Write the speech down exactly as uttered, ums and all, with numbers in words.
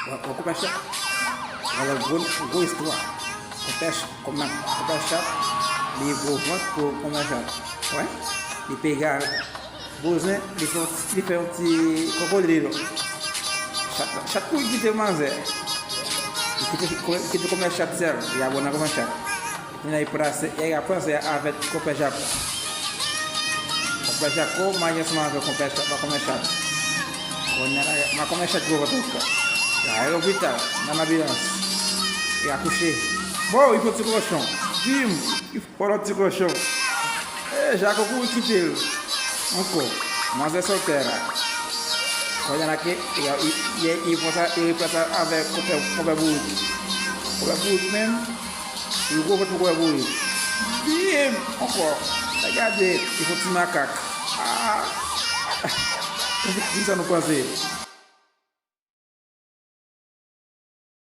Wè, wè, konpè chat. Wè, lòt gwo, gwo istwa. Konpè ch-, konpè, konpè chat, li gwo vant pou konpè chat. Wè, li pega bouzen, li fè, li fè yon ti kokodrilo. Chat, chat kouri kite manzè. Li kite, kite konpè chat sèl, li abòne konpè chat. Kounye a, li plase, li ap panse avèk konpè Jako. Konpè Jako marye ansanm avèk konpè chat, makomè chat. Kounye a, makomè chat gwo vant ankò. Li al lopital, nan anbilans. Li akouche. Bon, li fè ti kochon. Bim! Li fè lòt ti kochon. E, Jako kouri kite l. Ankò. Manzè sot tè la. Kounye a, li, li, li, li pran sa, li replase avèk konpè, konpè bourik. Konpè bourik menm, li gwo vant pou konpè bourik. Bim! Ankò. Gade, li fè ti makak. Ah! Kisa nou panse?